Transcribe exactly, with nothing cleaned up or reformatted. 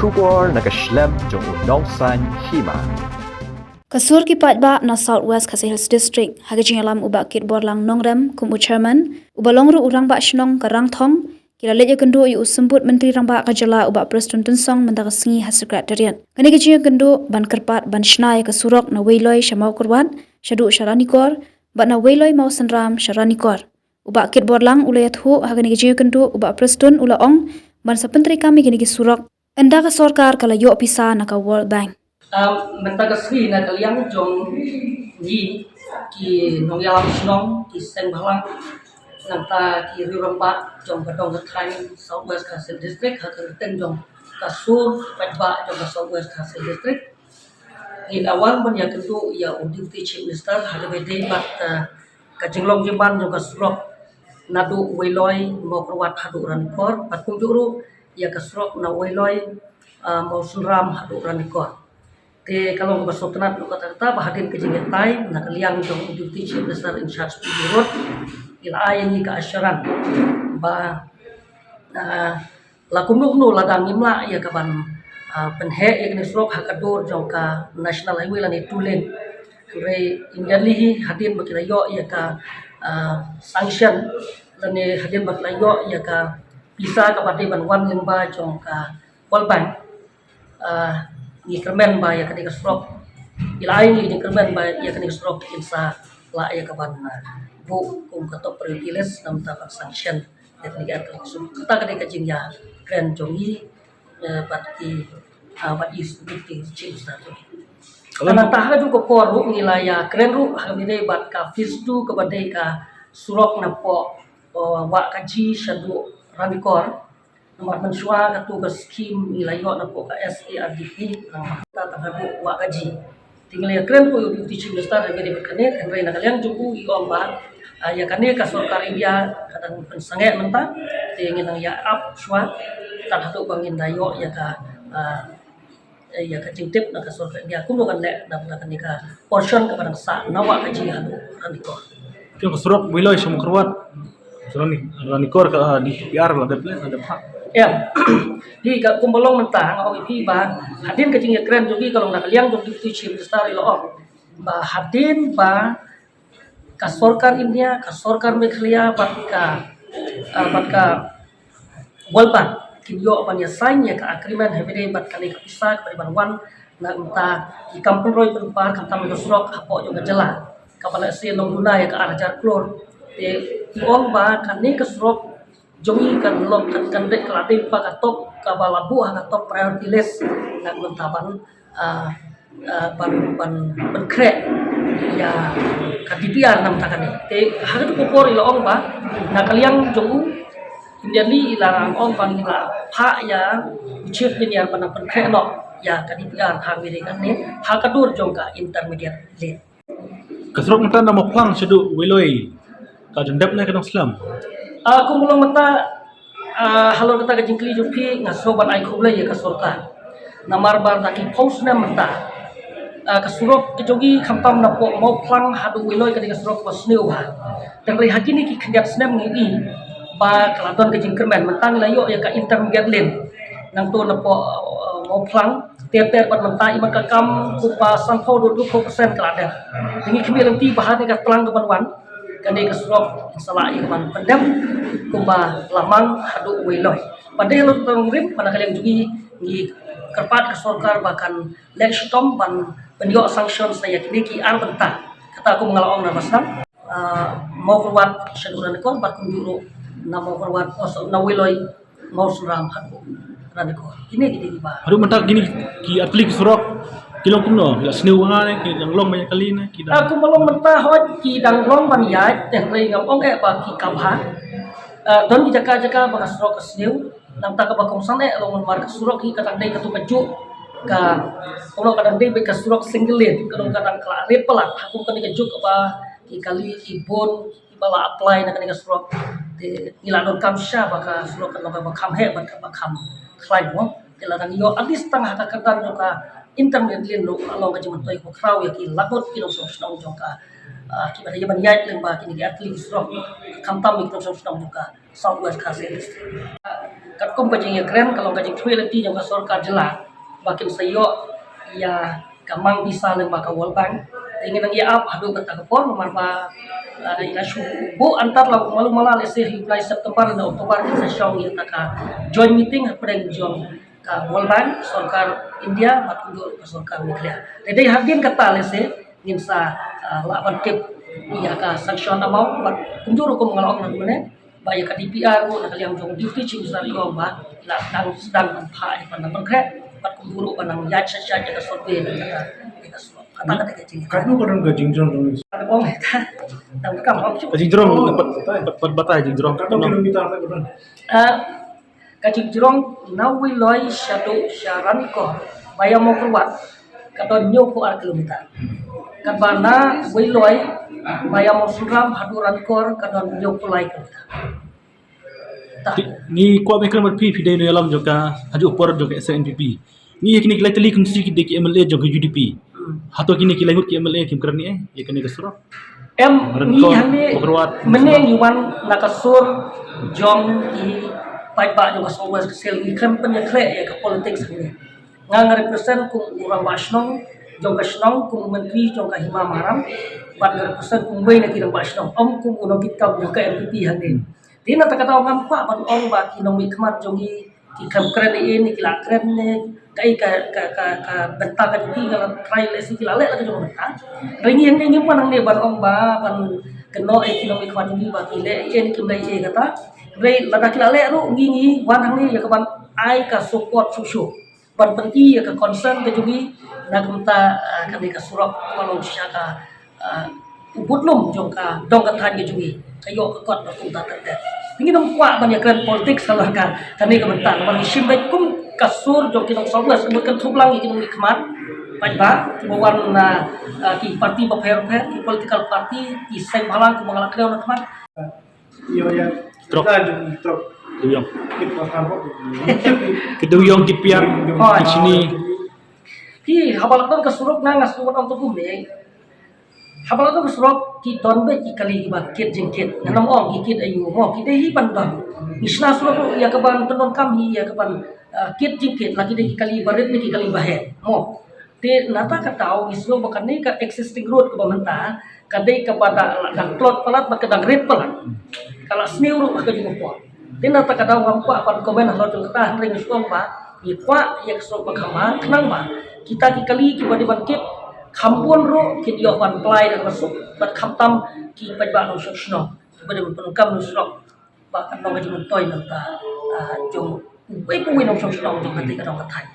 Khubor na ka shlem jong u Nongsaiñ Hima. Ka sur ki paidbah na South West Khasi Hills District, ha ka jingïalam u Bah Kitborlang Nongrem kum u chairman, uba long ruh u rangbah shnong ka Rangthong, ki la leit ïakynduh ïa u Symbud Myntri Rangbah ka jylla u Bah Prestone Tynsong mynta ka sngi ha Secretariat. Kane ka jingïakynduh ban kyrpad ban shna ïa ka surok na Weiloi sha Mawkyrwat shaduh sha Ranikor, bad na Weiloi Mawsynram sha Ranikor. U Bah Kitborlang u la ïathuh ha kane ka jingïakynduh, u Bah Prestone u la ong ban sa pyntreikam ïa kine ki surok ynda ka sorkar ka la ïoh pisa na ka World Bank. Um, mynta ka sngi na ka liang jong ngi ki nongïalam shnong, ki seng bhalang, nangta ki riew rangbah jong ka dong ka thaiñ South West Khasi Hills District, ha ka kyrteng jong ka sur paidbah jong ka South West Khasi Hills District, ngi la wan ban ïakynduh ïa u Deputy Chief Minister ha kaba ïadei bad, uh, ka jinglong jingman jong ka surok naduh Weiloi Mawkyrwat haduh Ranikor, bad kumjuh ruh ïa ka surok na Weiloi, uh, Mawsynram haduh Ranikor. Te ka long kaba sngewtynnat ruh kata kata ba hadien ka jingïatai na ka liang jong u Deputy Chief Minister in charge P D Road, i la ai ïa ngi ka assurance ba, ah, la kumno kumno lada ngim lah ïa ka ban, ah, pynheh ïa kane ka surok ha ka dur jong ka National Highway lane two lane, hynrei immediately hi hadien ba ki la ïoh ïa ka, ah, sanction lane hadien ba ki la ïoh ïa ka pisa kaba dei ban wan lyngba jong ka World Bank, ah, ngi kyrmen ba ïa kane ka surok, i la ai ngi, ngi kyrmen ba ïa kane ka surok kin sa lah ïa ka ban, ah, buh kum ka top priority list, namar ban sanction ïa kane ka surok. Kata ka dei ka jingïakren jong ngi, eh, bad ki, ah, bad i Deputy Chief Minister jong ngi. Nangta ha kajuh ka por ruh ngi la ïakren ruh ha kaba ïadei bad ka phase two kaba dei ka surok napoh, oh, Wahkaji shaduh Ranikor. Namar mynshuwa katu ka skim ngi la ïoh napoh ka S A R D P, namar kata tang haduh Wahkaji. Te ngi la ïakren ruh ïa u Deputy Chief Minister ha kaba ïadei bad kane, hynrei na ka liang jong u i ong ba, ah, ïa kane ka sorkar India ka dang pynsangeh mynta, te ngin nang ïa ap shuwa tang haduh ba ngin da ïoh ïa ka, ah, ïa ka jingtip na ka sorkar India kumno kan leh na bynta kane ka portion kaba dang sah na Wahkaji haduh Ranikor. Ka surok Weiloi sha Mawkyrwat, Rani, Ranikor ka, ah, D P R la dep leh, la dep phah. Em. Hi ka kumba long mynta nga ong ïa phi ba hadien ka jingïakren jong ngi ka long na ka liang jong Deputy Chief Minister i la ong ba hadien ba ka sorkar India, ka sorkar Meghalaya bad ka, ah, bad ka World Bank kin ïoh ban ïa sign ïa ka agreement ha kaba ïadei bad kane ka pisa kaba dei ban wan na ka bynta ki kam pynroi pynpar khamtam ïa ka surok hapoh jong ka jylla kaba la sdang long duna ïa ka ar hajar klur. Te i ong ba kane ka surok jong ngi kan long, kan, kan dei, ka la dei ba ka top, kaba la buh ha ka top priority list na ka bynta ban, ah, ah, ban, ban, ban khreh ïa ka D P R na ka bynta kane. Te ha katu ka por i la ong ba na ka liang jong u, immediately i la ong ba ngi la phah ïa u Chief Engineer ban pynkhreh noh ïa ka D P R ha kaba ïadei kane ha ka dur jong ka intermediate lane. Ka surok mynta na Mawphlang shaduh Weiloi ka dang dep ne ka dang slem? Ah, kumba long mynta, ah, halor kata ka jingkylli jong phi nga sngew ban ai khublei ïa ka sorkar. Namar ba da ki phew snem mynta, ah, ka surok ka jong ngi khamtam napoh Mawphlang haduh Weiloi ka dei ka surok kaba sniew bha. Tang hynrei ha kine ki khyndiat snem ngi i ba ka la don ka jingkyrmen, mynta ngi la ïoh ïa ka intermediate lane. Nangta napoh, ah, Mawphlang ter ter bad mynta i man ka kam kumba sanphew haduh hynriewphew percent ka la dep. Te ngi khmih lynti ba ha kane ka tlang kaban wan kane ka surok sa lah ïa ka ban pyndep kumba Lamang haduh Weiloi. Bad dei halor kata ka nongrim ba na ka liang jong ngi ngi kyrpad ka sorkar ba kan leh shitom ban pynïoh sanction sa ïa kine ki ar bynta. Kata kum nga la ong na ka start, ah, Mawkyrwat shaduh Ranikor bad kumjuh ruh na Mawkyrwat, oh, sorry, na Weiloi Mawsynram haduh Ranikor. Kine ki dei kiba. Haduh mynta kine ki ar tylli ki surok ki long kumno? Ki la sniew bha ne, ki dang long ba ïa kali ne, ki dang. Ah, kumba long mynta hooid ki dang long ban ïaid, te hynrei ngam ong eh ba ki kabha. Ah, don ki jaka jaka ba ka surok ka sniew. Nangta kaba kongsan eh long namar ka surok hi ka dang dei katu kajuh ka, kumno, ka dang dei beit ka surok single lane, ka long ka dang ka la rit palat. Ha kum kane kajuh kaba ki kali ki bun kiba la apply na kane ka surok. Te ngi la donkam shisha ba ka surok kan long kaba kham heh bad kaba kham khlaiñ mo. Te lada ngi ïoh at least tang ha ka kyrdan jong ka intermediate lane ruh ka long ka jingmyntoi kaba khraw ïa ki lakhot ki nongshong shnong jong ka, ah, kiba dei ban ïaid lyngba kine ki ar tylli ki surok, khamtam ïa ki nongshong shnong jong ka South West Khasi Hills District. Katkum ka jingïakren ka long ka jingthreh lynti jong ka sorkar jylla ba kin sa ïoh ïa ka mang visa lyngba ka World Bank. Te ngi nang ïa ap haduh kata ka por namar ba la da ïa shu buh antad la malu mala lehse ha u bnai September ne October kin sa shong ïa kata ka joint meeting hapdeng jong ka World Bank, sorkar India bad kumjuh ka sorkar Meghalaya. Te dei hadien kata lehse ngin sa, ah, lah ban tip ïa ka sanction amount bad kumjuh ruh kum nga la ong nangne ba ïa ka D P R ruh na ka liang jong Deputy Chief Minister i ong ba la dang sdang ban phah ïa ka ban nang pynkhreh bad kumjuh ruh ban nang ïaid sha sha ïa ka survey na ka ïa ka survey. Kata kata ka jing. Katno ka don ka jingjrong jong i? Ada ong ta. Dang ka kam. Ka jingjrong pat pat pat batai jingjrong. Katno kilometer ta ka don? Ah, ka jingjrong na Weiloi shaduh sha Ranikor via Mawkyrwat ka don hynñiewphew ar kilometer. Katba na Weiloi via Mawsynram haduh Ranikor ka don hynñiewphew lai kilometer. Tah. Ngi kwah ban kren bad phi, phi dei nongïalam jong ka, ha juh por jong ka S N P P. Ngi ïa kine ki lai tylli ki constituency ki dei ki M L A jong ka U D P. Hmm. Hato kine ki lai ngut ki M L A kim kren ïa, ïa kane ka surok? Em, ngi hangne, Mawkyrwat, mynne ngi wan na ka sur jong ki paidbah jong ka South West Khasi Hills, ngi khlem pynïakhleh ïa ka politics hangne. Nga nga represent kum u rangbah shnong jong ka shnong, kum u myntri jong ka Hima Maharam, bad nga represent kum uwei na ki rangbah shnong, ym kum u nongkitkam jong ka N P P hangne. Te na kata ka daw ngam kwah ban ong ba ki nongmihkhmat jong ngi ki khlem kren ei ei ne ki la kren ne kaei ka, ka, ka, ka bynta ka jong ki, nga la try lehse ki la leh la ka jong ka bynta. Hynrei ngi hangne ngim wan hangne ban ong ba ban kynnoh ïa ki nongmihkhmat jong ngi ba ki leh ei ei ne kim leh ei ei kata. Hynrei lada ki la leh ruh ngi, ngi wan hangne ïa ka ban ai ka support shuh shuh ban pyni ïa ka concern ka jong ngi na ka bynta, ah, kane ka surok ka long shisha ka, ah, u budlum jong ka dong ka thaiñ ka jong ngi, ka ïoh ka kot bad kumta ter ter. Te ngim kwah ban ïakren politics halor ka, kane ka bynta namar ngi shim beit kum ka sur jong ki nong South West, ka mut kan thup lang ïa ki nongmihkhmat paidbah kiba wan na, ah, ki party bapher bapher, ki political party, ki seng bhalang kumba nga la kdew na khmat. Ïo, ïa. Trok. Ka jong trok. Dewïong. Kit pasar ko. Ki dewïong, ki piar, ki shini. Ki haba la don ka surok na nga sngewbha ong to kumne. Haba la don ka surok ki don beit ki kali kiba kit jingkit. Ngan ym ong ki kit aïu mo, ki dei hi ban don. Ngi shna surok ruh ïa ka ban pyndonkam hi ïa ka ban, ah, kit jingkit, la ki dei ki kali barit ne ki kali baheh mo. Te nata ka daw ngi sngew ba kane ka existing road kaba mynta ka dei kaba da, dang tlot palat bad ka dang rit palat. Ka la sniew ruh ha ka jingpor. Te nata ka daw ngam kwah ban comment halor jong kata, hynrei ngi sngew ba ngi kwah ïa ka surok ba kham bha khnang ba kita ki kali kiba dei ban kit kham bun ruh kin ïoh ban pynlait da kaba suk bad khamtam ki paidbah nongshong shnong kiba dei ban pyndonkam ïa u surok. Ba kan long ka jingmyntoi na ka, ah, jong uwei pa uwei nongshong shnong jong kata ka dong ka thaiñ.